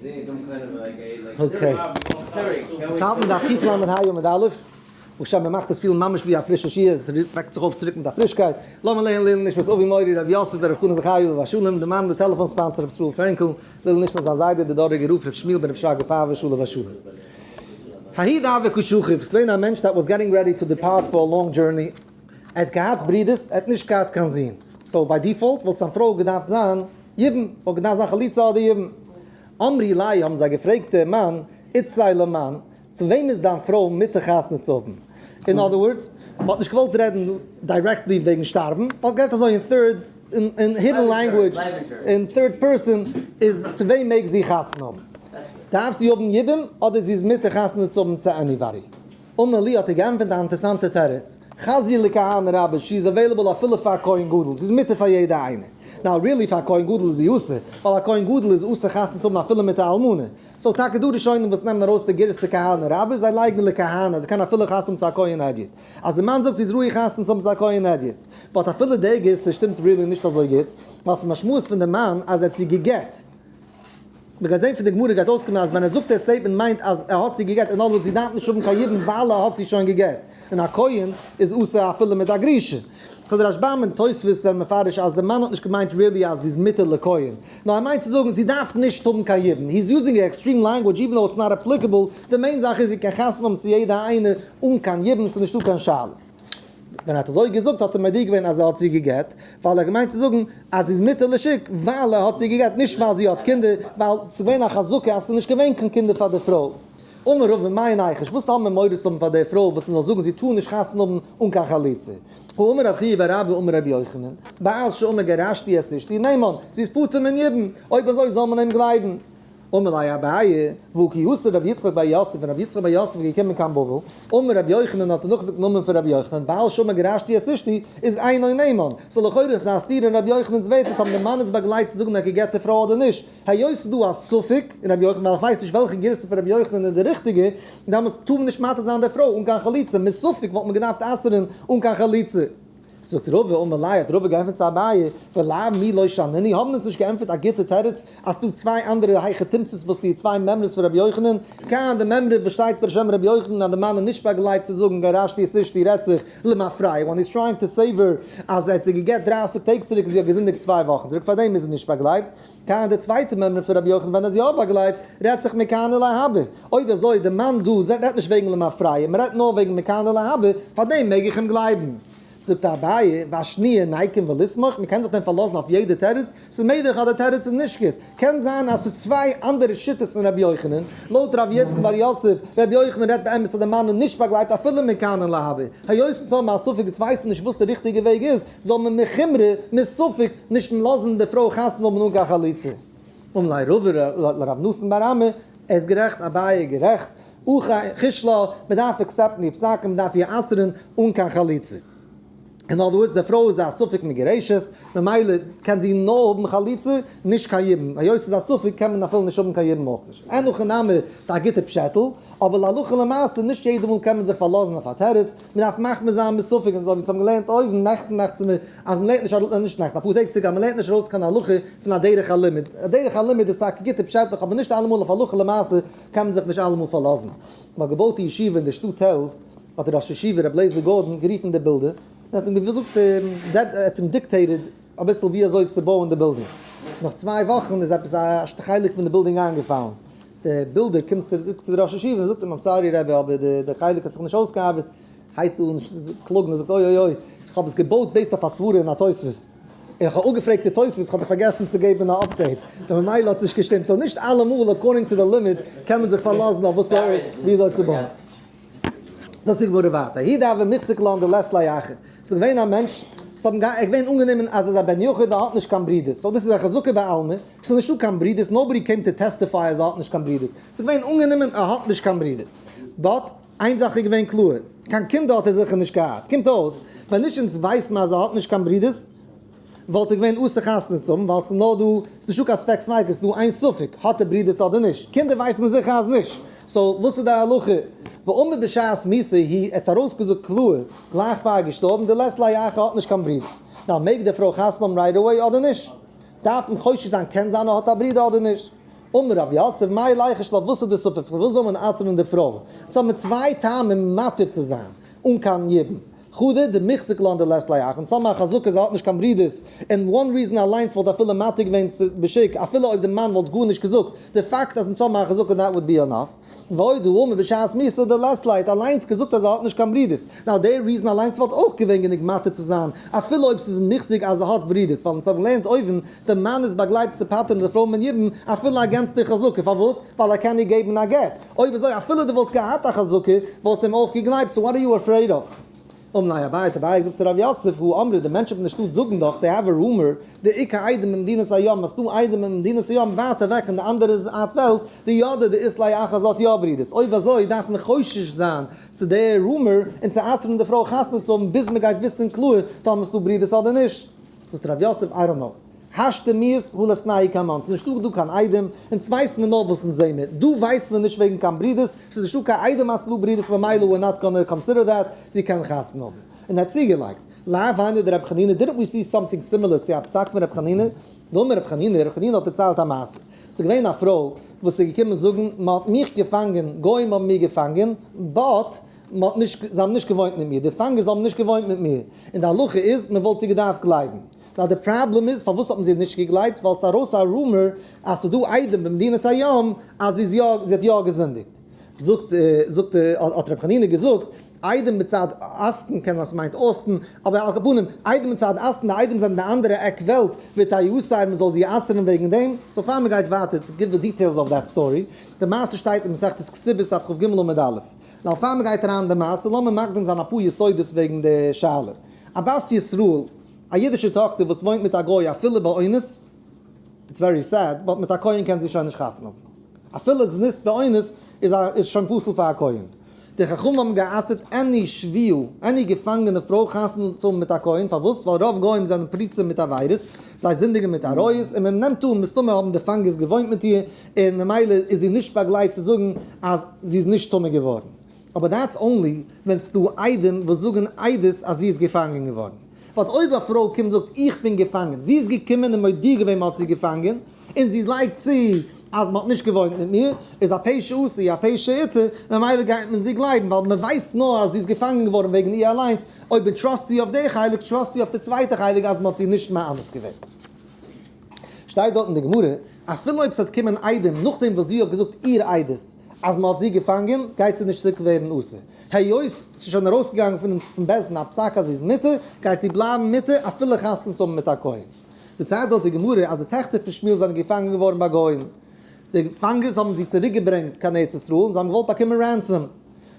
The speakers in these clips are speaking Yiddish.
Okay. יעצט האלט מען דף קל"ה עמוד א', ברוך השם מען מאכט עס פילן ממש ווי א פרישע שיעור, עס וועקט זיך אויף צוריק מיט א פרישקייט. לאמיר לערנען לעילוי נשמת אבי מורי רבי יוסף ברב חנן זכריה עליו השלום, די מאן די טעלעפאן sponsor רבי ישראל פרענקל, לעילוי נשמת זיין זיידע די דאראגער רב רבי שמואל בן רבי שרגא פייוויש עליו השלום. ההוא דהוה קא שכיב, ס'איז געווען א מענטש that was getting ready to depart for a long journey, ער האט געהאט ברידערס, ער האט נישט געהאט קיין זון, so by default וואלט זיין פרוי געדארפט זיין יבום, וואלט געדארפט זיין חליצה אדער יבום. אמרי ליה האבן זיי געפרעגט דעם מאן, איתתיה למאן, צו וועם איז דיין פרוי מותר חתונה צו האבן? In other words, מען האט נישט געוואלט רעדן directly וועגן שטארבן, מען האט גערעדט אזוי אין third, אין hidden language, אין third person, איז צו וועם מעג זי חתונה האבן? דארף זי האבן יבום אדער זי איז מותר חתונה צו האבן צו anybody? אמר להו האט ער געענטפערט א אינטערסאנטע תירוץ, חזיא לכהנא רבה she is available אפילו פאר כהן גדול, זי איז מותר פאר יעדע איינער. Now really פאר כהן גדול איז זי אסור, ווייל א כהן גדול איז אסור חתונה צו האבן אפילו מיט א אלמנה. So טאקע דא ראשונים וואס נעמען ארויס די גירסא כהנא רבה, זיי לייגן לכהנא, זי קען אפילו חתונה האבן צו א כהן הדיוט. אז די מאן זאגט זי איז ראוי חתונה צו האבן צו א כהן הדיוט. But אפילו די גירסא שטימט really נישט אזוי גוט, ווייל ס'איז משמעות פון די מאן אז ער האט זי גע'גט. מ'גייט זען פון די גמרא גייט אויסקומען אז ווען ער זאגט דער statement מיינט אז ער האט זי גע'גט און אלוועיס זי דארף נישט האבן קיין יבום ווייל ער האט זי שוין גע'גט, און א כהן איז אסור אפילו מיט א גרושה. כ'זע די רשב"ם און תוספות זענען מפרש אז די מאן האט נישט געמיינט really אז זי איז מותר לכהן, נאר ער מיינט צו זאגן זי דארף נישט האבן קיין יבום, he is using a extreme language even though it's not applicable, די main זאך איז זי קען חתונה האבן צו יעדע איינער אן קיין יבום, ס'איז נישטא קיין שאלות. ווען ער האט אזוי געזאגט האט ער מודיע געווען אז ער האט זי גע'גט, ווייל ער האט געמיינט צו זאגן אז זי איז מותר לשוק ווייל ער האט זי גע'גט, נישט ווייל זי האט קינדער, ווייל ס'איז געווען א חזקה אז ס'איז נישט געווען קיין קינדער פאר די פרוי. אמר רבא מאי ניחוש, וואס האבן מיר מורא צו האבן פאר די פרוי וואס מ'זאל זאגן זי טאר נישט חתונה האבן אן קיין חליצה? האמר רב חייא בר אבא אמר רבי יוחנן, בעל שאמר גרשתי את אשתי נאמן, זי איז פטור מן יבום, אויב אזוי זאל מען אים גלייבן. אמר ליה אביי, והא כי אתא רבי יצחק בר יוסף, ווען רבי יצחק בר יוסף איז געקומען קיין בבל, אמר רבי יוחנן האט ער נאכגעזאגט נאמען פון רבי יוחנן, בעל שאמר גרשתי את אשתי, איז אינו נאמן, so לכאורה איז א סתירה אין רבי יוחנן'ס ווערטער טאמער די מאן איז באגלייבט צו זאגן ער האט גע'גט די פרוי אדער נישט, היות ס'איז דא א ספק אין רבי יוחנן ווייל איך ווייס נישט וועלכע גירסא פון רבי יוחנן איז די ריכטיגע, דאמאלס טאר מען נישט מתיר זיין די פרוי אן קיין חליצה, מספק וואלט מען געדארפט אסר'ן אן קיין חליצה. זאגט רבא, אמר ליה, האט רבא געענטפערט צו אביי, ולאו מי לא שנינהו, האבן אונז נישט געענטפערט א גוטע תירוץ, אז ס'דא צוויי אנדערע היכי תמצא'ס וואס די צוויי מימרות פון רבי יוחנן, כאן די מימרא וואס שטייט בשם רבי יוחנן אז די מאן איז נישט באגלייבט צו זאגן גרשתי את אשתי רעדט זיך למפרע, when he's trying to save her אז ער האט זי גע'גט 30 טעג צוריק און זי האט געזינדיגט 2 וואכן צוריק פארדעם איז ער נישט באגלייבט, כאן די צווייטע מימרא פון רבי יוחנן ווען ער איז יא באגלייבט רעדט זיך מכאן ולהבא, אויב אזוי די מאן דא רעדט נישט וועגן למפרע, מען רעדט נאר וועגן מכאן ולהבא, פארדעם מעג איך אים גלייבן. זאגט אביי, והשניה ניקום וליסמוך, מען קען זיך דען פארלאזן אויף יעדע תירוץ? ס'איז מעגליך אז די תירוץ איז נישט גוט, קען זיין אז ס'איז צוויי אנדערע שיטות אין רבי יוחנן, לויט רבי יצחק בר יוסף, רבי יוחנן רעדט באמת אז די מאן איז נישט באגלייבט אפילו מכאן ולהבא, היות אונז האבן א ספק אונז ווייסן נישט וואס די ריכטיגע וועג איז, זאל מען מחומרא מספק נישט לאזן די פרוי חתונה האבן אן קיין חליצה. אמר ליה רבא לרב נתן בר אמי, ער איז גערעכט, אביי איז גערעכט, הכי חיש לה, מען דארף accept ן די פסק און מען דארף איר אסר'ן אן קיין חליצה. In other words, די פרוי איז א ספק מגורשת, ממילא קען זי נאר האבן חליצה, נישט קיין יבום. היות ס'איז א ספק קען מען אפילו נישט האבן קיין יבום אויך נישט. אין הכי נמי, ס'איז א גוטע פשעטל, אבער להלכה למעשה נישט יעדע מאל קען מען זיך פארלאזן אויף א תירוץ, מען דארף מחמיר זיין מספק, און אזוי ווי אונז האבן געלערנט אויבן נעכטן נאכט צו מיר, אז מען לערנט נישט ארויס, נישט נעכטן, אפאר טעג צוריק, אז מען לערנט נישט ארויס קיין הלכה פון א דרך הלימוד. א דרך הלימוד איז טאקע גוטע פשעטלעך אבער נישט אלעמאל אויף הלכה למעשה קען מען זיך נישט אלעמאל פארלאזן. מען האט געבויט די ישיבה אין די שטאט טעלז, האט דער ראש ישיבה רבי לייזער גארדאן גערופן די builder און האט אים געזאגט, ער האט אים dictated אביסל ווי אזוי צו בויען די בילדינג. נאך 2 וואכן איז עפעס א חלק פון די בילדינג איינגעפאלן. דער builder קומט צוריק צו דער ראש ישיבה און זאגט אים, I'm sorry רבי, אבער די חלק האט זיך נישט אויסגעארבעט. הייבט אן קלאגן און זאגט, אוי אוי אוי, איך האב עס געבויט based אויף א סברה און א תוספות. און איך האב אפגעפרעגט די תוספות, איך האב דאך פארגעסן צו געבן א update. So ממילא האט עס נישט געשטימט. So נישט אלעמאל according to the לימוד קען מען זיך פארלאזן אויף וואס ווי אזוי צו בויען. זאגט די גמרא ווייטער, ההוא דהוה מיחזי לן דלית ליה אחי. ס'איז געווען א מענטש, ס'האט אים געווען אנגענומען אז ער איז א בן יחיד, ער האט נישט קיין ברידערס. So דאס איז א חזקה בעלמא, ס'איז נישטא קיין ברידערס, nobody came to testify אז ער האט נישט קיין ברידערס. ס'איז געווען אנגענומען ער האט נישט קיין ברידערס. But איין זאך איז געווען קלאר, קיין קינדער האט ער זיכער נישט געהאט. קומט אויס, ווען נישט אונז ווייסן אז ער האט נישט קיין ברידערס, וואלט ער געווען אסור חתונה צו האבן, ווייל ס'איז נאר דא, ס'איז נישטא קיין ספק ספיקא, ס'איז דא איין ספק, האט ער ברידערס אדער נישט. קינדער ווייסט מען זיכער אז נישט. So וואס איז די הלכה? ואמר בשעת מיתה היא, ער האט ארויסגעזאגט קלאר, גלייך פאר ער איז געשטארבן, דלית ליה אחי האט נישט קיין ברידערס. Now מעג די פרוי חתונה האבן right away אדער נישט? דארף מען חושש זיין קען זיין ער האט א ברודער אדער נישט? אמר רב יוסף, מאי ליחוש לה, וואס איז די ספק, פארוואס זאל מען אסר'ן די פרוי? ס'האט מיר צוויי טעמים מתיר צו זיין אן קיין יבום. חדא, דמיחזק לן דלית ליה אחין, ס'האט מיר א חזקה זי האט נישט קיין ברודערס, און one reason אליינס וואלט אפילו מתיר געווען צו בשוק אפילו אויב די מאן וואלט גארנישט געזאגט, די פאקט אז אונז האבן א חזקה that would be enough. ועוד האמר בשעת מיתה דלית ליה האט אליינס געזאגט אז זי האט נישט קיין ברודערס, now די reason אליינס וואלט אויך געווען גענוג מתיר צו זיין אפילו אויב ס'איז מוחזק אז זי האט ברודערס, ווייל אונז האבן געלערנט אויבן די מאן איז באגלייבט צו פטר'ן די פרוי מן יבום אפילו against די חזקה, פארוואס? ווייל ער קען איר געבן א גט, אויב אזוי אפילו דו וואלסט געהאט א חזקה וואלסטו אים אויך געגלייבט, so what are you afraid of? אמר ליה אביי, האט אביי געזאגט צו רב יוסף, הא אמרי, די מענטשן פון די שטאט זאגן דאך, they have a rumor, דאיכא עדים במדינת הים, אז ס'דא עדים אין מדינת הים ווייט אוועק אין די אנדערע זייט וועלט, דידעי דאית ליה אחי אז האט יא ברידערס, אויב אזוי דארף מען חושש זיין צו די rumor און צו אסר'ן די פרוי חתונה צו האבן ביז מ'גייט וויסן קלאר טאמער ס'דא ברידערס אדער נישט. זאגט רב יוסף, I don't know. השתא מיהת הא ליתנהו קמן, ס'איז נישטא דא קיין עדים, אונז ווייסט מען נאר וואס אונז זעהן מיר, דא ווייסט מען נישט וועגן קיין ברידערס, ס'איז נישטא קיין עדים אז ס'דא ברידערס ממילא we're not gonna consider that, זי קען חתונה האבן. און ער האט צוגעלייגט, לאו היינו דרבי חנינא, didn't we see something similar צו א פסק פון רבי חנינא? דאמר רבי חנינא, רבי חנינא האט דערציילט א מעשה, ס'איז געווען א פרוי וואס איז געקומען זאגן, מ'האט מיך געפאנגען, גוים האבן מיר געפאנגען, but מ'האט נישט, זיי האבן נישט געוואוינט מיט מיר, די פאנגערס האבן נישט געוואוינט מיט מיר, און די הלכה איז, מ'וואלט זי געדארפט גלייבן. נאר די פראבלעם איז פארוואס האט מען זי נישט געגלייבט ווייל ס'איז ארויס א rumor אז ס'איז דא עדים במדינת הים אז זי איז יא זי האט יא געזינדיגט. זאגט זאגט האט רבי חנינא געזאגט עדים מצד אסתן קען זיין ס'מיינט אסתן אבער על כל פנים עדים מצד אסתן די עדים זענען די אנדערע עק וועלט ותיאסר מ'זאל זי אסר'ן וועגן דעם. so פאר מ'גייט ווייטער to give the details of that story די מעשה שטייט אין מסכת כתובות דף כג עמוד א'. נאר פאר מ'גייט אריין אין די מעשה לאמיר מקדים זיין אפאר יסודות וועגן די שאלה. א בת ישראל. א אידישע טאכטער וואס וואוינט מיט א גוי אפילו באונס, it's very sad, but מיט א כהן קען זי שוין נישט חתונה האבן. אפילו זנות באונס איז א איז שוין פסול פאר א כהן. די חכמים האבן גע'אסר'ט any שבויה, any געפאנגענע פרוי חתונה צו האבן מיט א כהן, פארוואס? ווייל רוב גוים זענען פרוצים מיט עבירות, זיי זינדיגן מיט עריות, און מען נעמט אן מסתמא האבן די פאנגערס געוואוינט מיט איר, און ממילא איז זי נישט באגלייבט צו זאגן אז זי איז נישט טמא געווארן. אבער that's only ווען ס'דא עדים וואס זאגן עדות אז זי איז געפאנגען געווארן. but אויב א פרוי קומט זאגט איך בין געפאנגען, זי איז געקומען און מודיע געווען מ'האט זי געפאנגען, און זי לייגט צו אז מ'האט נישט געוואוינט מיט מיר, איז הפה שאסר הוא הפה שהתיר, ממילא גייט מען זי גלייבן ווייל מ'ווייסט נאר אז זי איז געפאנגען געווארן וועגן איר אליינס, אויב מען trust זי אויף די חלק trust זי אויף די צווייטע חלק אז מ'האט זי נישט מאנס געווען. שטייט דארט אין די גמרא, אפילו אויב ס'וועט קומען עדים נאכדעם וואס זי האט געזאגט איר עדות אז מ'האט זי געפאנגען, גייט זי נישט צוריק ווערן אסור. היות ס'איז שוין ארויסגעגאנגען פון פון בית דין א פסק אז זי איז מותר, גייט זי בלייבן מותר אפילו חתונה צו האבן מיט א כהן. דערציילט דארט די גמרא אז די טעכטער פון שמואל זענען געפאנגען געווארן ביי גוים. די פאנגערס האבן זי צוריקגעברענגט קיין ארץ ישראל און זיי האבן געוואלט באקומען ransom.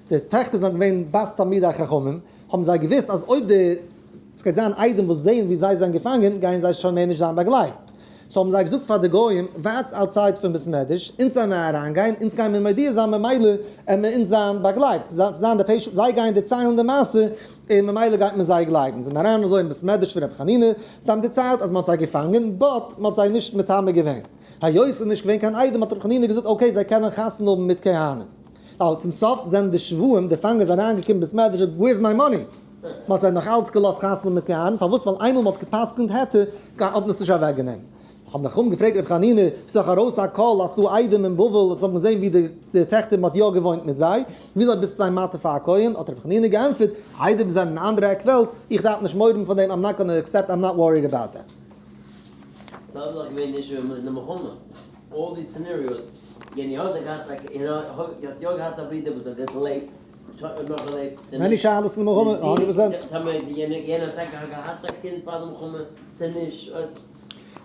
די טעכטער זענען געווען בת תלמידי חכמים, האבן זיי געוואוסט אז אויב די ס'גייט זיין עדים וואס זעען ווי זיי זענען געפאנגען, גייען זיי שוין מער נישט זיין באגלייבט. so האבן זיי געזאגט פאר די גוים, ווארטס outside פון בית מדרש, אונז זעמיר אריינגיין, אונז גייען מיר מודיע זיין ממילא עמיר אונז זיין באגלייבט, זיין די פעישענט, זיי גייען דערציילן די מעשה, און ממילא גייט מען זיי גלייבן. זיי זענען אריין אזוי אין בית מדרש פון רבי חנינא, זיי האבן דערציילט אז מ'האט זיי געפאנגען, but מ'האט זיי נישט מטמא געווען. היות ס'איז נישט געווען קיין עדים האט רבי חנינא געזאגט okay זיי קענען חתונה האבן מיט כהנים. ווייל צום סוף זענען די שבויים, די פאנגערס אריינגעקומען בית מדרש, where's my money? מען האט זיי נאך אלץ געלאזט חתונה מיט כהנים, פארוואס? ווייל איינמאל מען האט גע'פסק'נט היתר, האט מען עס נישט אוועקגענומען. האבן די חכמים געפרעגט רבי חנינא, ס'איז דאך ארויס א קול אז ס'דא עדים אין בבל, עס האט מען געזען ווי די טעכטער מען האט יא געוואוינט מיט זיי, וויאזוי ביסטו זיי מתיר פאר א כהן? האט רבי חנינא געענטפערט, עדים זענען אין אנדערע עק וועלט, איך דארף נישט מורא האבן פון דעם, I'm not gonna accept, I'm not worried about that. ס'איז דאך געווען נישט אין די מלחמה, all these scenarios, יענער האט געהאט א, האט יא געהאט א ברודער וואס האט געלעבט, many שאלות אין די מלחמה, 100%.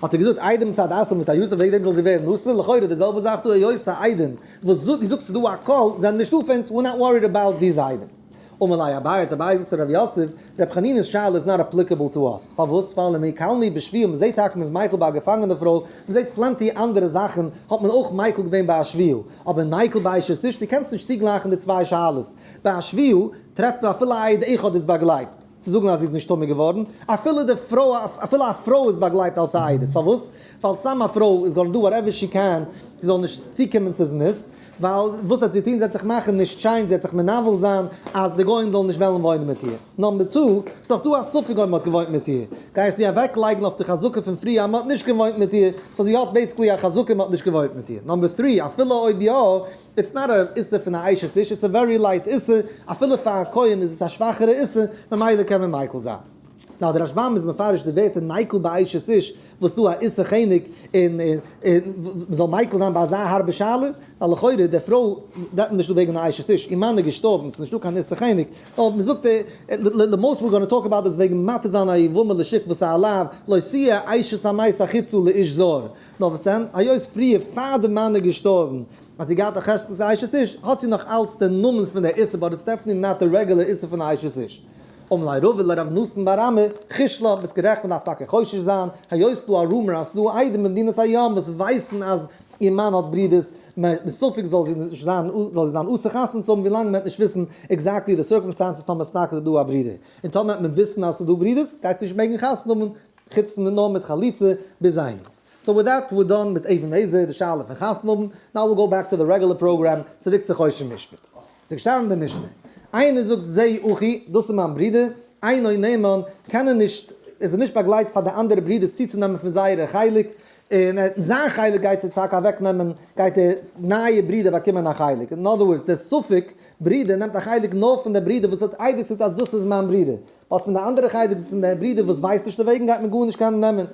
האט ער געזאגט עדים מצד אסתן ותיאסר וועגן דעם זאל זי ווערן אסור, לכאורה די זעלבע זאך דא היות די עדים וואס דו זאגסט ס'איז דא א קול זענען נישטא פון אונז, we're not worried about these עדים. אמר ליה אביי האט אביי געזאגט צו רב יוסף, ר' חנינא'ס שאלה איז not applicable to us, פארוואס? ווייל ומיקלנהו בשבויה, מ'זעט טאקע מ'איז מיקל ביי א געפאנגענע פרוי, מ'זעט plenty אנדערע זאכן האט מען אויך מיקל געווען ביי א שבויה, אבער ניקל ביי אשת איש, דו קענסט נישט צוגלייכן די צוויי שאלות. ביי א שבויה טרעפט מען אפילו א עד אחד איז באגלייבט צו זאגן אז זי איז נישט טמא געווארן, אפילו די פרוי, אפילו א פרוי איז באגלייבט אלס א עדות, פארוואס? ווייל סתם א פרוי is gonna do whatever she can זי זאל נישט צוקומען צו זנות. ווייל וואס האט זי טון? זי האט זיך מאכן נישט שיין, זי האט זיך מנבל זיין אז די גוים זאלן נישט וועלן וואוינען מיט איר. number two, ס'איז דאך דא א ספק אויב מ'האט געוואוינט מיט איר. גיי איך זי אוועק לייגן אויף די חזקה פון פריער אז מ'האט נישט געוואוינט מיט איר, so זי האט basically א חזקה מ'האט נישט געוואוינט מיט איר. number three, אפילו אויב יא, it's not א איסור פון א אשת איש, it's a very light איסור, אפילו פאר א כהן איז עס א שוואכערע איסור, ממילא קען מען מיקל זיין. נאר דער רשב"ם איז מפרש די ווערטער ניקל באשת איש, וואס דא א איסור חנק און מ'זאל מיקל זיין ביי אזא הארבע שאלה, ווייל לכאורה די פרוי רעדט מען נישט דא וועגן א אשת איש, איר מאן איז געשטארבן, ס'איז נישטא קיין איסור חנק, נאר מ'זאגט די most we're gonna talk about איז וועגן מתיר זיין א יבמה לשוק וואס איז א לאו, לא תהיה אשת המת החוצה לאיש זר. נאר וואס דען, היות פריער פאר די מאן איז געשטארבן האט זי געהאט א חזקת אשת איש, האט זי נאך אלץ די נאמען פון די איסור but it's definitely not די רעגולער איסור פון א אשת איש. אמר ליה רבא לרב נתן בר אמי, חוש לה, ביסט גערעכט מען דארף טאקע חושש זיין, היות ס'דא א rumor אז ס'דא עדים במדינת הים וואס ווייסן אז איר מאן האט ברידערס, מספק זאל זי נישט זיין זאל זי זיין אסור חתונה צו האבן ווילאנג מען וועט נישט וויסן exactly די circumstances טאמער ס'טאקע דא א ברודער, און טאמער וועט מען וויסן אז ס'דא ברידערס גייט זי נישט מעגן חתונה האבן חוץ נאר מיט חליצה ביז אהין. so with that we're done מיט אבן העזר די שאלה פון חתונה האבן, now we'll go back to the regular program, צוריק צו חושן משפט. ס'איז געשטאנען אין די משנה, איינער זאגט זה אחי, דאס איז מיין ברודער, אינו נאמן, קען ער נישט, איז ער נישט באגלייבט פאר די אנדערע ברודערס צוצונעמען פון זייערע חלק, און אין זיין חלק גייט ער טאקע אוועקנעמען, גייט דער נייע ברודער באקומען א חלק, in other words, דער ספק ברודער נעמט א חלק נאר פון דער ברודער וואס האט עדות געזאגט אז דאס איז מיין ברודער, ווייל פון די אנדערע חלק פון די ברודער וואס ווייסט נישט דערוועגן גייט מען גארנישט קענען נעמען.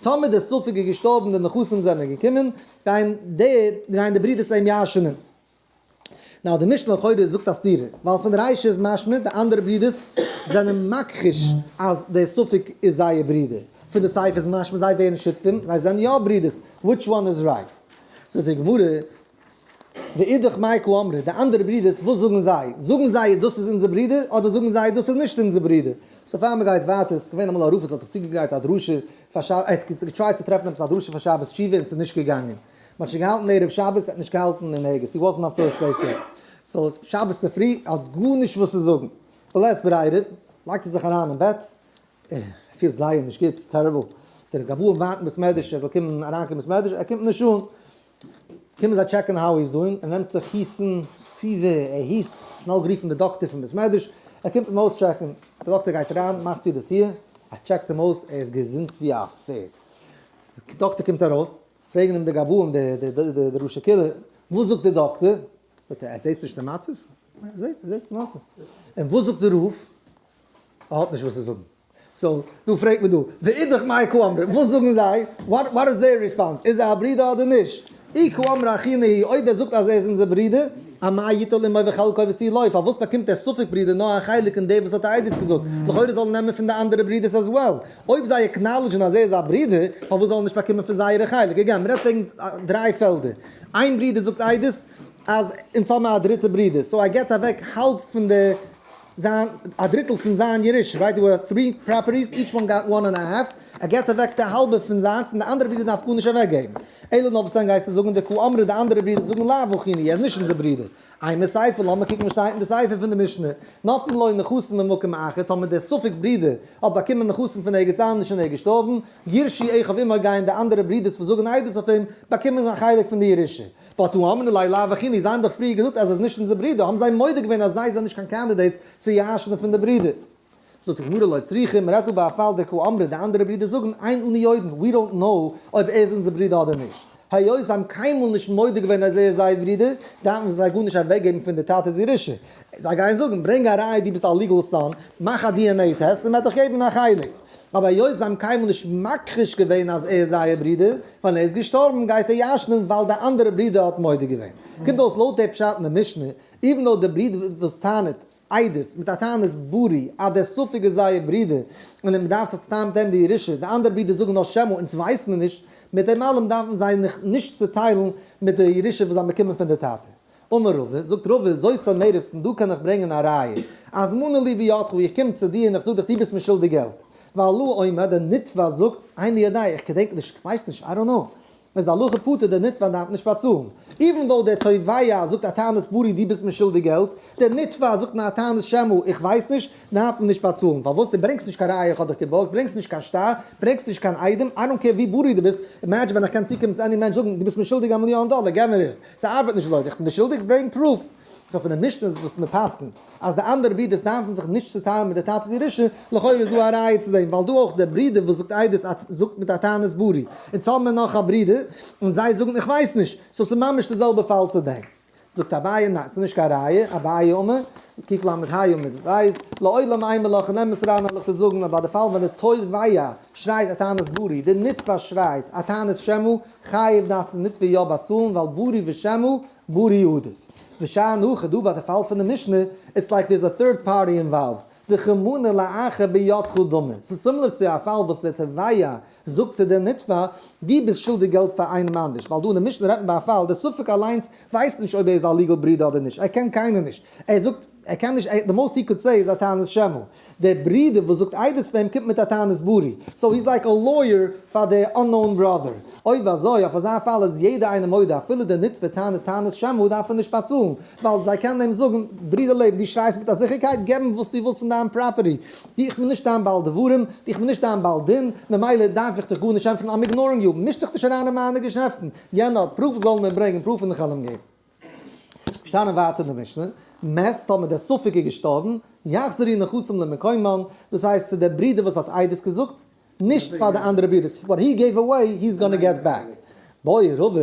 טאמער דער ספק איז געשטארבן די נכסים זענען געקומען, גייען די גייען די ברודערס אים ירש'נען. נאר די משנה לכאורה זאגט א סתירה, ווייל פון די רישא איז משמע די אנדערע ברודערס זענען מכחיש אז דער ספק איז זייער ברודער, פון די סיפא איז משמע זיי ווערן שותפים, זיי זענען יא ברודערס, which one is right? זאגט די גמרא, ואידך מאי קא אמרי, די אנדערע ברידערס וואס זאגן זיי? זאגן זיי דאס איז אונזער ברודער אדער זאגן זיי דאס איז נישט אונזער ברודער? so פאר מען גייט ווייטער, ס'איז געווען אמאל א רב וואס האט זיך צוגעגרייט א דרשה פאר שבת, ער האט גע try ט צו טרעפן עפעס א דרשה פאר שבת תשובה און ס'איז נישט געגאנגען. מ'האט שוין געהאלטן ערב שבת, ער האט נישט געהאלטן אין ערגעץ, he wasn't on first base yet. so שבת צופרי, ער האט גארנישט וואס צו זאגן. בלית ברירה, לייגט ער זיך אריין אין בעט, ער פילט זייער נישט גוט, ס'איז terrible. דער גבאי ווארט אין בית מדרש ער זאל קומען אריינקומען בית מדרש, ער קומט נישט אן. קומען זיי check ן how he's doing, ער נעמט זיך היסן, fever, ער היסט, שנעל גערופן די דאקטער פון בית מדרש, ער קומט אים אויס check ן, די דאקטער גייט אריין, מאכט צו די טיר, ער check ט אים אויס, ער איז געזונט ווי א פערד. די דאקטער קומט ארויס, פרעגן אים די גבאים, די ראשי קהילה, וואס זאגט די דאקטער? זאגט ער, ער זעהט נישט די מצב? ער זעהט, ער זעהט די מצב. און וואס זאגט די רב? ער האט נישט וואס צו זאגן. so, דא פרעגט מען דא, ואידך מאי קא אמרי, וואס זאגן זיי? what is their response? איז ער א ברודער אדער נישט? אי קא אמרי אחינא הוא, אויב ער זאגט אז ער איז אונזער ברודער, אמאי יטול עמו וחלקו ותו לא, פארוואס באקומט דער ספק ברודער נאר א חלק און דער וואס האט עדות געזאגט, לכאורה זאל ער נעמען פון די אנדערע ברודערס as well. אויב זיי acknowledge ן אז ער איז א ברודער, פארוואס זאל ער נישט באקומען פון זייערע חלק? again, מ'רעדט וועגן דריי פעלדער. איין ברודער זאגט עדות אז אונז האבן א דריטע ברודער, so ער געבט אוועק האלב פון די זיין א דריטל פון זיין ירושה, right? There were three properties, each one got one and a half, ער געבט אוועק די האלבע פון זיינס און די אנדערע ברודער דארף גארנישט אוועקגעבן. אלא נאר וואס דען גייסטו זאגן דקא אמרי די אנדערע ברודער זאגן לאו אחינו, ער איז נישט אונזער ברודער. אימא סיפא, לאמיר קוקן וואס שטייט אין די סיפא פון די משנה, נפלו לו נכסים ממקום אחר, טאמער דער ספק ברודער האט באקומען נכסים פון ערגעץ אנדערש און ער איז געשטארבן, ירשו אחיו עמו גייען די אנדערע ברודערס וואס זאגן עדות אויף אים, באקומען א חלק פון די ירושה. but הא אמרי ליה לאו אחינו, זיי האבן דאך פריער געזאגט אז ער איז נישט אונזער ברודער, האבן זיי מודה געווען אז זיי זענען נישט קיין candidates צו ירש'נען פון די ברודער. זאגט די גמרא לא צריכא, מען רעדט דא ביי א פאל דקא אמרי, די אנדערע ברודער זאגן אין אנו יודעין, we don't know אויב ער איז אונזער ברודער אדער נישט. היות זיי האבן קיינמאל נישט מודה געווען אז ער איז זייער ברודער, דארפן זיי גארנישט אוועקגעבן פון די טאטע'ס ירושה. זיי גייען זאגן, ברענג א ראיה דו ביסט א legal son, מאך א DNA test און מען וועט דיך געבן א חלק. אבער היות זיי האבן קיינמאל נישט מכחיש געווען אז ער איז זייער ברודער, ווען ער איז געשטארבן גייט ער ירש'נען ווייל די אנדערע ברודער האט מודה געווען. קומט אויס לויט די פשט אין די משנה, even though די ברודער וואס טענה'ט עדות מיט א טענת ברי אז דער ספק איז זייער ברודער און מען דארף זיך צוטיילן מיט אים די ירושה, די אנדערע ברודער זאגן נאר שמא אונז ווייסן מיר נישט, מיט דעם אלעם דארפן זיי נישט צוטיילן מיט די ירושה וואס זיי באקומען פון די טאטע. אמר רבא, זאגט רבא, זאת אומרת, און דא קען איך ברענגען א ראיה, אז מנה לי בידך, איך קום צו דיר און איך זאג דיך דו ביסט מיר שולדיג געלט. והלא אומר, דער נתבע זאגט, איני יודע, איך געדענק נישט, איך ווייס נישט, I don't know. איז די הלכה פטור, דער נתבע דארף נישט באצאלן. Even though דער תובע זאגט א טענת ברי דו ביסט מיר שולדיג געלט, דער נתבע זאגט נאר א טענת שמא איך ווייס נישט, דארף מען נישט באצאלן. פארוואס? דו ברענגסט נישט קיין ראיה איך האב דיך געבארגט, ברענגסט נישט קיין שטר, ברענגסט נישט קיין עדים, I don't care ווי ברי דו ביסט, imagine ווען איך קען צוקומען צו any מענטש זאגן דו ביסט מיר שולדיג א מיליאן דאלער געב מיר עס, ס'ארבעט נישט אזוי, איך בין דיר שולדיג ברענג proof. So פון די משנה'ס וואס מען פסק'נט אז די אנדערע ברידערס דארפן זיך נישט צוטיילן מיט די טאטע'ס ירושה, לכאורה איז דא א ראיה צו דעם, ווייל דא אויך דער ברודער וואס זאגט עדות זאגט מיט א טענת ברי, אונז האבן מיר נאך א ברודער, און זיי זאגן איך ווייס נישט, so ס'איז ממש די זעלבע פאל צו דעם. זאגט אביי ניין ס'איז נישט קיין ראיה, אביי אמר, קל"ה עמוד ב', לעולם אימא לך אין אמת אריין וועל איך דיר זאגן אז ביי די פאל ווען די תובע שרייט א טענת ברי, די נתבע שרייט א טענת שמא, חייב דארף די נתבע יא באצאלן ווייל ברי ושמא ברי עדיף. ושאני הכא דא ביי די פאל פון די משנה, it's like there's a third party involved, דכמנה לאחר בידך דמי, ס'איז similar צו א פאל וואס דער תובע זאגט צו דער נתבע, דו ביסט שולדיג געלט פאר איינעם אנדערש, ווייל דא אין די משנה רעדט מען ביי א פאל, דער ספק אליינס ווייסט נישט אויב ער איז א legal ברודער אדער נישט, ער קען קיינער נישט, ער זאגט ער קען נישט, the most he could say איז א טענת שמא. דער ברודער וואס זאגט עדות פאר אים קומט מיט א טענת ברי, so he's like a lawyer פאר די unknown brother. אויב אזוי, אויף אזא פאל איז יעדער איינער מודה אפילו דער נתבע טענה'ט טענת שמא דארף ער נישט באצאלן, ווייל זיי קענען אים זאגן, ברודער לעבן, דו שרייסט מיט א זיכערקייט, געב אים וואס דו ווילסט פון דיין property, איך בין נישט דיין בעל דברים, איך בין נישט דיין בעל דין, ממילא דארף איך דיך גארנישט ענטפערן, I'm ignoring you, מיש דיך נישט אריין אין מיינע געשעפטן, יענער האט proof זאל מיר ברענגען proof און איך וועל אים געבן. געשטאנען ווייטער אין די משנה, מת טאמער דער ספק איז געשטארבן, יחזרו נכסים למקומן, דאס הייסט צו דער ברודער וואס האט עדות געזאגט, נישט פאר די אנדערע ברודערס, what he gave away he is gonna get back. בעי רבא,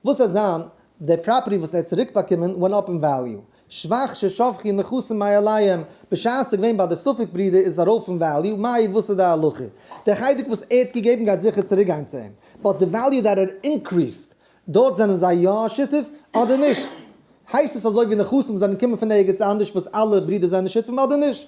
וואס וועט זיין, די property וואס ער האט צוריק באקומען went up אין value, שבח ששבחו נכסים מאליהם, בשעת ס'איז געווען ביי די ספק ברודער איז עס ארויף אין value, מאי וואס איז די הלכה? דער חלק וואס ער האט געגעבן גייט זיכער צוריק גיין צו אים, but די value that it increased דארט זענען זיי יא א שותף אדער נישט? הייסט עס אזוי ווי נכסים וואס זענען קומען פון ערגעץ אנדערש וואס אלע ברידער זענען שותפים אדער נישט?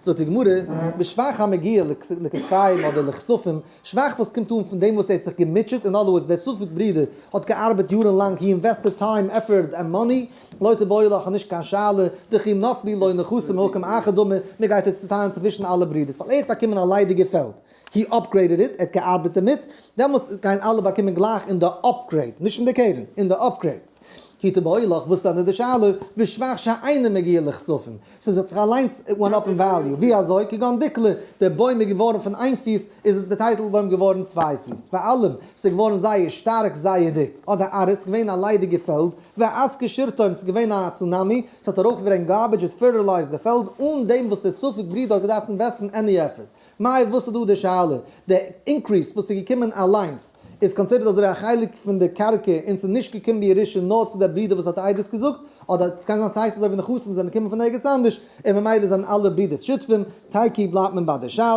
זאגט די גמרא, בשבח המגיע לכספיים אדער לכספים, שבח וואס קומט אן פון דעם וואס ער האט זיך געמוטשעט, in other words דער ספק ברודער האט געארבעט יארן לאנג, he invested time, effort and money, לא תיבעי לך נישט קיין שאלה, דכי נפלי ליה נכסים ממקום אחר דמי, מען גייט עס צוטיילן צווישן אלע ברידערס, ווייל ער האט באקומען א ליידיגע פעלד. He upgraded it, ער האט געארבעט דערמיט, דעמאלס גייען אלע באקומען גלייך אין די upgrade, נישט אין די קרן, אין די upgrade. כי תיבעי לך, וואס דאן איז די שאלה, בשבח שאינו מגיע לכספים, ס'איז האט זיך אליינס it went up in value, ווי אזוי, כגון דיקלא, דער בוים איז געווארן פון איין פיס, איז עס די טייטל בוים געווארן צוויי פיס, ואלים, ס'איז געווארן זייער שטארק זייער דיק, אדער ארעא, ס'איז געווען א ליידיגע פעלד, ואסקה שרטון, ס'איז געווען א צונאמי, ס'האט ארויפגעברענגט garbage, it fertilized די פעלד, אן דעם וואס דער ספק ברודער האט געדארפט invest ן any effort. מאי וואס איז דא די שאלה? די increase וואס איז געקומען אליינס איז considered אזויווי א חלק פון די קרקע און ס'איז נישט געקומען בירושה נאר צו דער ברודער וואס האט עדות געזאגט, אדער ס'קען זיין ס'הייסט אזויווי נכסים זענען געקומען פון ערגעץ אנדערש און ממילא זענען אלע ברודערס שותפים, תיקו בלייבט מען ביי די שאלה.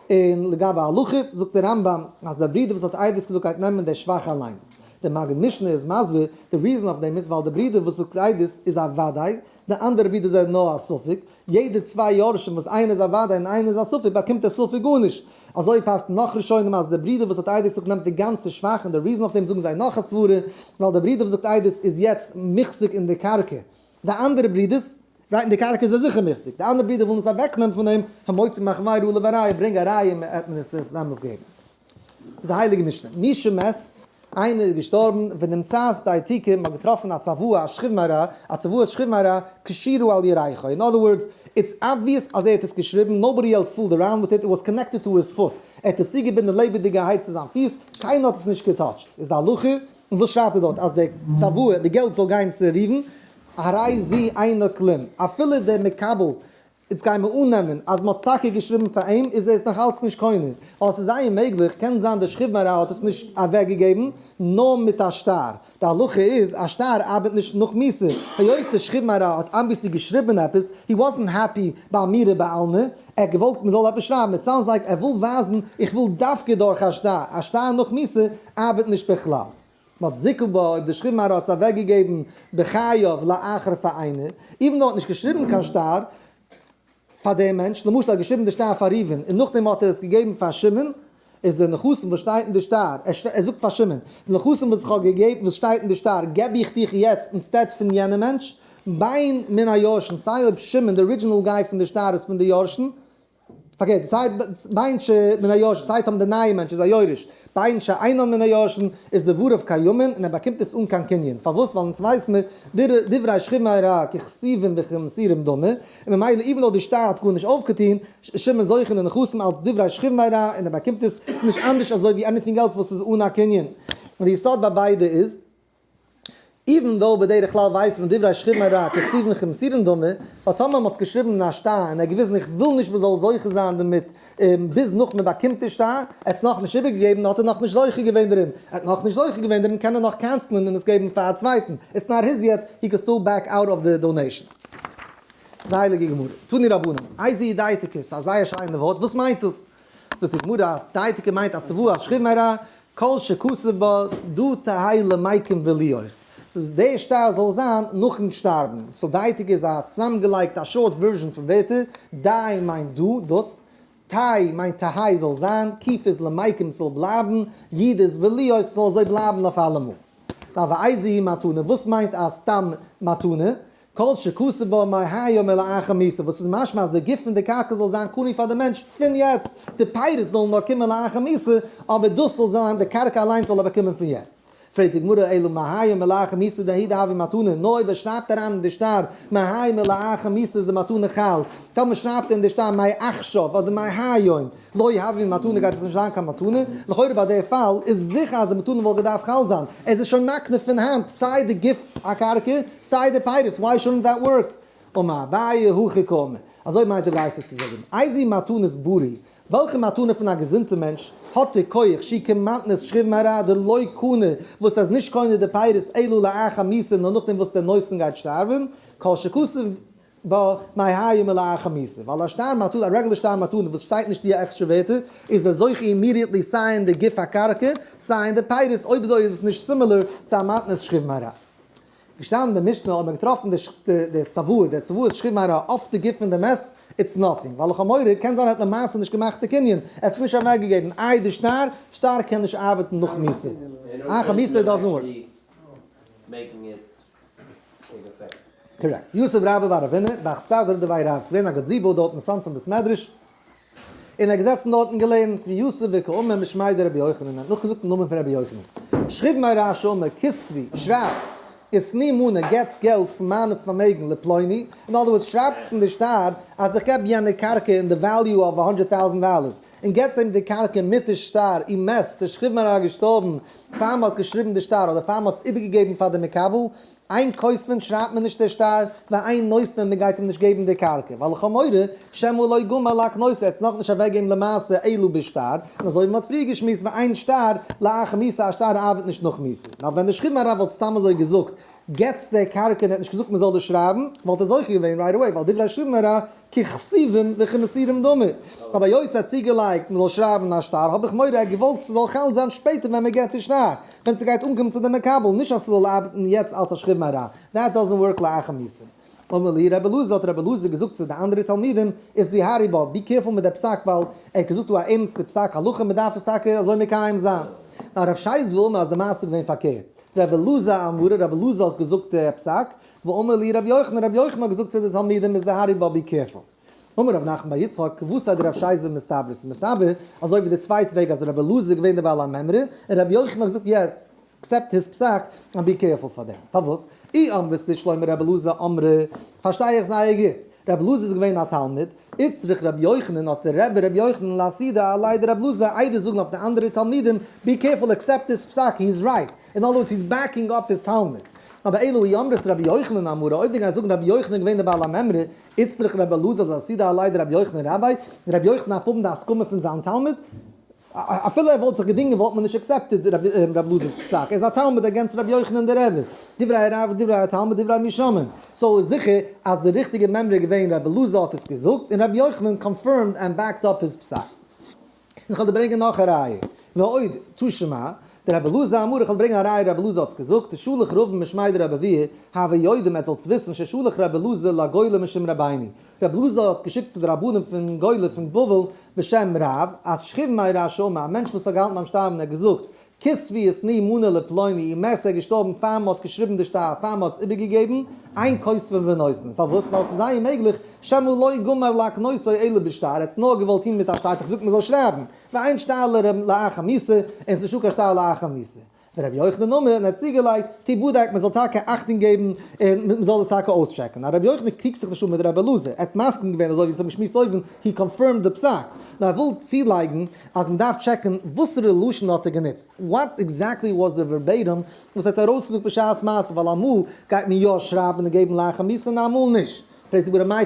און לגבי הלכה זאגט דער רמב"ם אז דער ברודער וואס האט עדות געזאגט גייט נעמען דער שבח אליינס. דער מגיד משנה איז מסביר די reason אויף דעם איז ווייל דער ברודער וואס זאגט עדות איז א וודאי, די אנדערע ברודער זענען נאר א ספק, יעדע צוויי יורשים וואס איינער איז א וודאי און איינער איז א ספק באקומט דער ספק גארנישט. אזוי פסק'נט נאך ראשונים אז דער ברודער וואס האט עדות געזאגט נעמט די גאנצע שבח און די reason אויף דעם זאגן זיי נאך א סברה ווייל דער ברודער וואס זאגט עדות איז יעצט מוחזק אין די קרקע די אנדערע ברודערס right אין די קרקע איז ער זיכער מוחזק די אנדערע ברודער ווילן עס אוועקנעמען פון אים המוציא מחבירו עליו הראיה ברענג א ראיה מען וועט עס דעמאלס געבן. צו די הייליגע משנה. מי שמת, איינער איז געשטארבן, ונמצאת דייתיקה, מען האט געטראפן א צוואה, א שכיב מרע, א צוואת שכיב מרע, קשירו על ירכו. In other words, it's obvious אז ער האט עס געשריבן, nobody else fooled around with it, it was connected to his foot. ער האט עס צוגעבינדן לעבעדיגערהייט צו זיין פיס, קיינער האט עס נישט געטאטשט. איז די הלכה, און וואס שרייבט ער דארט? אז די צוואה, די געלט זאל גיין צו ראובן, הרי זו אינה כלום. אפילו דער מקבל איצט גייען מיר אננעמען אז מ'האט עס טאקע געשריבן פאר אים, איז ער עס נאך אלץ נישט קונה, ווייל ס'איז זייער מעגליך, קען זיין דער שכיב מרע האט עס נישט אוועקגעגעבן, נאר מיט א שטר. די הלכה איז, א שטר ארבעט נישט נאך מיתה. היות דער שכיב מרע האט obviously געשריבן עפעס, he wasn't happy באמירה בעלמא, ער האט געוואלט מ'זאל עפעס שרייבן, it sounds like ער וויל ווייזן איך וויל דווקא דורך א שטר, א שטר נאך מיתה ארבעט נישט בכלל. מ'האט זיכו בה אויב די שכיב מרע האט עס אוועקגעגעבן בחייו לאחר פאר איינער, even though האט נישט געשריבן קיין שטר פאר דעם מענטש, למשל ער האט געשריבן די שטר פאר ראובן און נאכדעם האט ער עס געגעבן פאר שמעון, איז די נכסים וואס שטייט אין די שטר, ער זאגט פאר שמעון, די נכסים וואס איך האב געגעבן וואס שטייט אין די שטר געב איך דיך יעצט instead פון יענעם מענטש, בין מן היורשין, סיי אויב שמעון די original guy פון די שטר איז פון די יורשין. פארקערט, סיי בין שמן היורשין, סיי טאמער די נייע מענטש איז א יורש, בין שאינו מן היורשין, איז דבריו קיימין און ער באקומט עס אן קיין קנין. פארוואס? ווייל אונז ווייס מיר, דברי שכיב מרע ככתובים וכמסורים דמי, און ממילא even though די שטר האט גארנישט אויפגעטון, איז שמעון זוכה אין די נכסים אלץ דברי שכיב מרע און ער באקומט עס, ס'איז נישט אנדערש אזוי ווי anything else וואס איז אן א קנין. און די יסוד ביי ביידע איז. even though בדרך כלל ווייסט מען דברי שכיב מרע ככתובין כמסורין דמי, ווייל טאמער מ'האט עס געשריבן אין א שטר און ער האט געוויזן איך וויל נישט מ'זאל זוכה זיין דערמיט ביז נאך מ'באקומט די שטר, ער האט עס נאכנישט איבערגעגעבן האט ער נאכנישט זוכה געווען דערין, ער האט נאכנישט זוכה געווען דערין קען ער נאך cancel ען און עס געבן פאר א צווייטן, it's not his yet, he can still back out of the donation. די הייליגע גמרא, תנו רבנן, איזוהי דייתיקה, ס'איז א זייער שיינע ווארט, וואס מיינט דאס? זאגט די גמרא, דייתיקה מיינט א צוואה שכיב מרע, כל שכתוב בה דא תהא למיקם ולהיות. ס'איז דער שטר זאל זיין נאכן שטארבן. so דייתיקה איז א צוזאמגעלייגט א short version פון ווערטער, די מיינט דא, דאס, תהא מיינט תהא זאל זיין, קוף איז למיקם ס'זאל בלייבן, יוד איז ולהיות ס'זאל אזוי בלייבן אויף אלעמאל. ואיזוהי מתנה, וואס מיינט א סתם מתנה? כל שכתוב בה מהיום ולאחר מיתה, וואס איז משמע אז די גוף פון די קרקע זאל זיין קנוי פאר די מענטש פון יעצט, די פירות זאלן נאר קומען לאחר מיתה, אבער דאס זאל זיין די קרקע אליינס זאל ער באקומען פון יעצט. פרעגט די גמרא, אלא מהיום ולאחר מיתה דהוא דהויא מתנה, נאר אויב ער שרייבט אריין אין די שטר מהיום ולאחר מיתה איז די מתנה חל, טאמער שרייבט ער אין די שטר מעכשיו אדער מהיום, לא הויא מתנה גייט עס נישט זיין קיין מתנה, לכאורה ביי די פאל איז זיכער אז די מתנה וואלט געדארפט חל זיין, עס איז שוין מקנה פון היינט סיי די גוף הקרקע סיי די פירות, why shouldn't that work? אמר אביי הכי קאמר, אזוי מיינט די ברייתא צו זאגן, איזוהי מתנת בריא, וועלכע מתנה פון א געזונטע מענטש האט די כח שהיא כמתנת שכיב מרע דלא קנה וואס איז נישט קונה די פירות אלא לאחר מיתה נאר נאכדעם וואס דער נותן גייט שטארבן, כל שכתוב בה מהיום ולאחר מיתה, ווייל א שטר מתנה, א רעגולער שטר מתנה וואס שטייט נישט די עקסטרע ווערטער, איז דער זוכה immediately סיי אין די גוף הקרקע, סיי אין די פירות, אויב אזוי איז עס נישט similar צו א מתנת שכיב מרע. געשטאנען אין די משנה האט מען געטראפן די צוואה, די צוואה איז שכיב מרע אויף די גוף פון די מת, it's nothing, ווייל איך האב מורא, קען זיין ער האט למעשה נישט געמאכט די קנין, ער האט עס נישט אוועקגעגעבן, איי די שטר, שטר קען נישט ארבעטן נאך מיתה, אחר מיתה doesn't work. Correct. יתיב רבה בר רב הונא, באכסדרה דבי רב, ס'געווען א gazebo דארט אין front פון בית מדרש, און ער האט געזעצן דארט און געלערנט, ויתיב וקאמר משמיה דרבי יוחנן, און האט נאכגעזאגט אין נאמען פון רבי יוחנן. שכיב מרע שאמר, כתבו, שרייבטס, ותנו מנה, געבטס געלט פון מיינע פארמעגן לפלוני, in other words שרייבטס אין די שטר אז איך געב יענע קרקע אין די value of 100,000 dollars, און געבטס אים די קרקע מיט די שטר, אי מת, דער שכיב מרע געשטארבן פאר מ'האט געשריבן די שטר אדער פאר מ'האט עס איבערגעגעבן פאר די מקבל, אין כותבין שרייבט מען נישט דער שטר, ואין נותנין מען גייט אים נישט געבן די קרקע, ווייל איך האב מורא שמא לא גמר להקנותה, ער האט עס נאכנישט אוועקגעגעבן למעשה אלא בשטר, און אזוי ווי מען האט פריער געשמועסט ואין שטר לאחר מיתה א שטר ארבעט נישט נאך מיתה, נאר ווען דער שכיב מרע וואלט סתם אזוי געזאגט געטס די קרקע און ער האט נישט געזאגט מען זאל דאס שרייבן, וואלט ער זוכה געווען right away, ווייל דברי שכיב מרע ככתובים וכמסורים דמי. אבער היות ער האט צוגעלייגט מ'זאל שרייבן א שטר האב איך מורא ער האט געוואלט ס'זאל חל זיין שפעטער ווען מ'געט די שטר, ווען ס'גייט אנקומען צו די מקבל, נישט אז ס'זאל ארבעטן יעצט אלץ א שכיב מרע, that doesn't work לאחר מיתה. אמר להו רבי אלעזר האט רבי אלעזר געזאגט צו די אנדערע תלמידים, הזהרו בה, be careful מיט די פסק ווייל ער האט געזאגט דא א ערנסטע פסק הלכה מ'דארף עס טאקע אזוי מקיים זיין. נאר רב ששת אמר אז די מעשה איז געווען פארקערט, רבי אלעזר אמרה רבי אלעזר האט געזאגט די פסק, ואמר להו רבי יוחנן, רבי יוחנן האט געזאגט צו די תלמידים הזהרו בה be careful. אמר רב נחמן בר יצחק, כוותיה דרב ששת מסתברא, ס'איז מסתבר, אזוי ווי די צווייטע וועג אז רבי אלעזר איז געווען דער בעל המימרא, און רבי יוחנן האט געזאגט yes, accept his פסק, and be careful פאר דעם. פארוואס? אי אמרת בשלמא רבי אלעזר אמרה, פארשטיי איך זייער גוט. רבי אלעזר איז געווען א תלמיד, איצטריך רבי יוחנן האט דער רבי רבי יוחנן לאסהודי עליה דרבי אלעזר איידער זאגן אויף די אנדערע תלמידים, be careful accept his פסק, he is right. In other words, he is backing up his תלמיד. אבער אלא אי אמרת רבי יוחנן אמרה, אויב דו גייסט זאגן רבי יוחנן איז געווען דער בעל המימרא, איצטריך רבי אלעזר לאסהודי עליה דרבי יוחנן רביה, רבי יוחנן דארף האבן די הסכמה פון זיין תלמיד, אפילו ער וואלט זיך געדינגען וואלט מען נישט accepted רבי אלעזר'ס פסק, ער איז א תלמיד against רבי יוחנן דער רבי, דברי הרב ודברי התלמיד דברי מי שומעין, so איז זיכער אז די ריכטיגע מימרא איז געווען רבי אלעזר האט עס געזאגט און רבי יוחנן confirmed and backed up his פסק. איך וועל דיר ברענגען נאך א ראיה, ועוד תא שמע, דרבי אלעזר אמר איך וועל ברענגען א ראיה רבי אלעזר האט עס געזאגט, דשלח רבין משמיה דרבי אבהו, הוו יודעים עטס זאלטס וויסן ששלח רבי אלעזר לגולה משום רבינו, רבי אלעזר האט געשיקט צו די רבנים פון גולה פון בבל בשם רב, אז שכיב מרע שאמר, א מענטש וואס האט געהאלטן ביים שטארבן ער האט געזאגט, כתבו ותנו מנה לפלוני ומת, ער איז געשטארבן פאר מען האט געשריבן די שטר, פאר מען האט עס איבערגעגעבן, אין כותבין ונותנין. פארוואס? ווייל ס'איז זייער מעגליך, שמא לא גמר להקנותו אלא בשטר, ער האט עס נאר געוואלט טון מיט א שטר, האט ער געזאגט מען זאל שרייבן, ואין שטר לאחר מיתה, און ס'איז נישטא קיין שטר לאחר מיתה. ורבי יוחנן אמר, און ער האט צוגעלייגט, תיבדק, מען זאל טאקע אכטונג געבן און מען זאל עס טאקע אויסטשעקן. נאר רבי יוחנן קריגט זיך נישט אן מיט רבי אלעזר, ער האט מסכים געווען אזוי ווי אונז האבן געשמועסט אויבן, he confirmed די פסק. נאר ער וויל צולייגן אז מען דארף טשעקן וואסערע לשון האט ער גענוצט, what exactly was the verbatim וואס ער האט ארויסגעזאגט בשעת מעשה, ווייל אמאל גייט מען יא שרייבן און געבן לאחר מיתה און אמאל נישט. פרעגט די גמרא מאי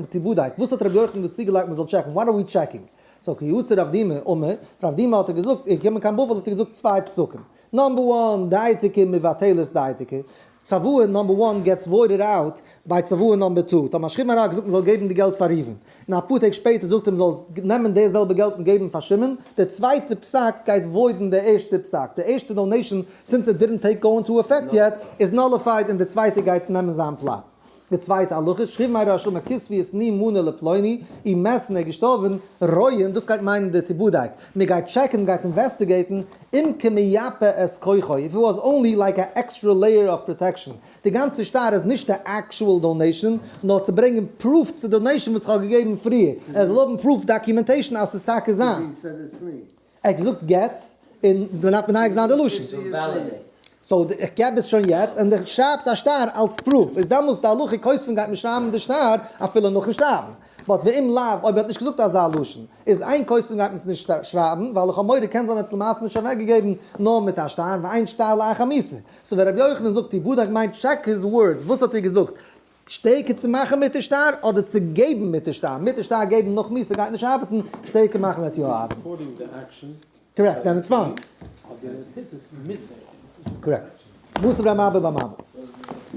תיבדק, וואס האט רבי יוחנן דא צוגעלייגט מען זאל טשעקן, what are we checking? so כי אתא רב דימי אמר, רב דימי האט ער געזאגט, ער איז געקומען קיין בבל האט ער געזאגט צוויי פסוקים, number one דייתיקה מבטלת דייתיקה, צוואה number one gets voided out by צוואה number two, טאמער שכיב מרע האט געזאגט מען זאל געבן די געלט פאר ראובן, און אפאר טעג שפעטער זאגט ער מען זאל נעמען די זעלבע געלט און געבן פאר שמעון, די צווייטע פסק גייט void ן די ערשטע פסק, די ערשטע donation since it didn't take go into effect yet איז nullified און די צווייטע גייט נעמען זיין פלאץ. די צווייטע הלכה, שכיב מרע אמר כתבו ותנו מנה לפלוני, ומת, ער איז געשטארבן, רואין, דאס גייט מיינען די תיבדק, מען גייט טשעקן, מען גייט investigate ן, אם כמייפה את כוחו, if it was only like א extra layer of protection, די גאנצע שטר איז נישט די actual donation, נאר צו ברענגען proof צו donation וואס איך האב געגעבן פריער, ער זאל האבן proof documentation אז ס'איז טאקע זיינס. ער האט געזאגט געטס און מען דארף מדייק זיין די לשון. so איך געב עס שוין יעצט און די שרייבסט א שטר אלס proof איז דעמאלס די הלכה כותבין גייט מען שרייבן די שטר אפילו נאכן שטארבן. but ואם לאו אויב ער האט נישט געזאגט אזא לשון איז אין כותבין גייט מען עס נישט שרייבן ווייל איך האב מורא קען זיין ער האט עס למעשה נישט אוועקגעגעבן נאר מיט א שטר ואין שטר לאחר מיתה. so ווען רבי יוחנן זאגט תיבדק מיינט check his words וואס האט ער געזאגט? שטערקער צו מאכן מיט די שטר אדער צו געבן מיט די שטר? מיט די שטר געבן נאך מיתה גייט נישט ארבעטן, שטערקער מאכן וועט יא ארבעטן. correct, then it's fine. correct. מתיב ר' אבא בר ממל.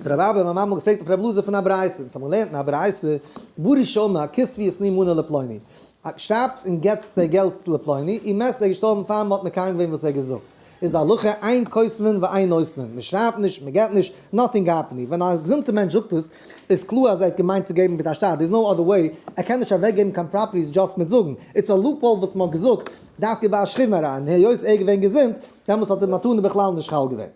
ר' אבא בר ממל געפרעגט אויף ר' אלעזר פון א ברייתא, אונז האבן געלערנט אין א ברייתא, בריא שאמר כתבו ותנו מנה לפלוני. שרייבטס און געטס די געלט לפלוני, ומת, ער איז געשטארבן פאר מ'האט מקיים געווען וואס ער האט געזאגט. איז די הלכה אין כותבין ואין נותנין, מען שרייבט נישט, מען געבט נישט, nothing happening, ווען א געזונטע מענטש זאגט עס, איז קלאר אז ער האט געמיינט צו געבן מיט א שטר, there is no other way, ער קען נישט אוועק געבן קיין properties just מיט זאגן, it's a loophole וואס מען האט געזאגט דווקא ביי א שכיב מרע, און היות ער איז געווען געזונט, דעמאלטס האט די מתנה בכלל נישט חל געווען.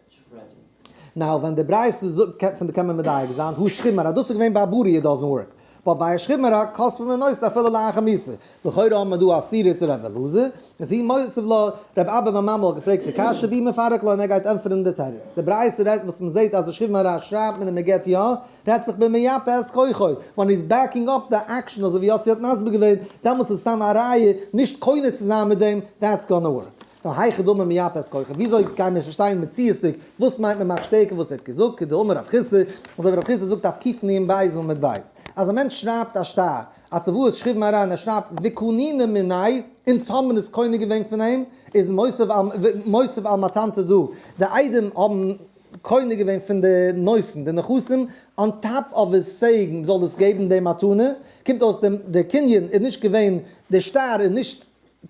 now ווען די ברייתא זאגט פון די קען מען מדייק זיין, הא שכיב מרע, דאס איז געווען ביי א בריא it doesn't work. but ביי א שכיב מרע כותבין ונותנין אפילו לאחר מיתה. לכאורה האבן מיר דא א סתירה צו ר' אלעזר, איז הוא מותיב לה, ר' אבא בר ממל האט געפרעגט די קשיא והוא מפרק לה און ער גייט ענטפערן די תירוץ. די ברייתא רעדט וואס מען זעט אז די שכיב מרע שרייבט מען און מען געבט יא, רעדט זיך במייפה את כוחו, when he's backing up the action אזוי ווי יאסי האט מסביר געווען, דעמאלטס איז סתם א ראיה נישט קונה צו זיין מיט דעם, that's gonna work. והיכי דמי מייפה את כוחו, וויאזוי גייען מיר פארשטיין מציאות'דיג וואס מיינט מען מאכט שטערקער וואס ער האט געזאגט, כדאמר רב חסדא, אזוי ווי רב חסדא זאגט אויף קנ"ב עמוד ב', אז א מענטש שרייבט א שטר, א צוואת שכיב מרע און ער שרייבט וקנינן מיניה, אונז האבן עס קונה געווען פון אים, איז מוסיף על מתנתא דא, די עדים האבן קונה געווען פון די נותן די נכסים, on top of his saying מ'זאל דאס געבן די מתנה, קומט אויס די קנין איז נישט געווען, די שטר איז נישט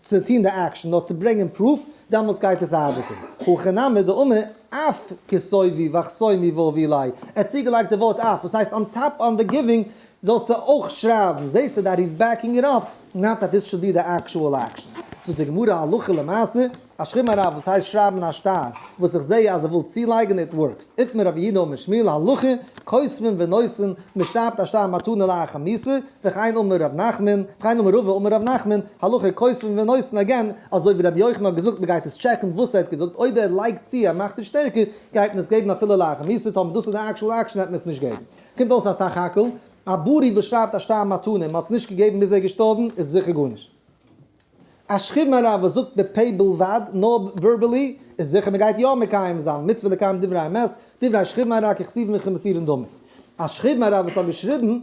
צו טון די action נאר צו ברענגען proof, דעמאלטס גייט עס ארבעטן. הכא נמי דאמר אף כתבו וחתמו והביאו ליה, ער האט צוגעלייגט די ווארט אף, וואס הייסט on top on the giving זאלסטו אויך שרייבן, זעסטו that he's backing it up, not that this should be the actual action. זאגט די גמרא הלכה למעשה, א שכיב מרע וואס הייסט שרייבן א שטר וואס איך זעה אז ער וויל צולייגן it works. איתמר רב יהודה אמר שמואל הלכה, כותבין ונותנין, מען שרייבט א שטר מתנה לאחר מיתה, וכן אמר ר' נחמן, וכן אמר רבא אמר ר' נחמן, הלכה כותבין ונותנין again, אזוי ווי רבי יוחנן האט געזאגט מען גייט עס טשעקן וואס ער האט געזאגט, אויב ער לייגט צו ער מאכט עס שטערקער, גייט מען עס געבן אפילו לאחר מיתה, טאמער דאס איז די actual action וועט מען עס נישט געבן. קומט אויס א סך הכל, א בריא וואס שרייבט א שטר מתנה און מען האט עס נישט געגעבן ביז ער איז געשטארבן איז זיכער גארנישט. א שכיב מרע וואס זאגט בפה בלבד, נאר verbally, איז זיכער מען גייט יא מקיים זיין מצוה לקיים דברי המת, דברי שכיב מרע ככתובין וכמסורין דמי. א שכיב מרע וואס האט געשריבן,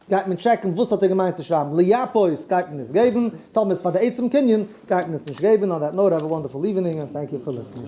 גייט מען טשעקן וואס האט ער געמיינט צו שרייבן, לייפות גייט מען עס געבן, טאמער איז פאר די עצם קנין, גייט מען עס נישט געבן, on that note have a wonderful evening and thank you for listening.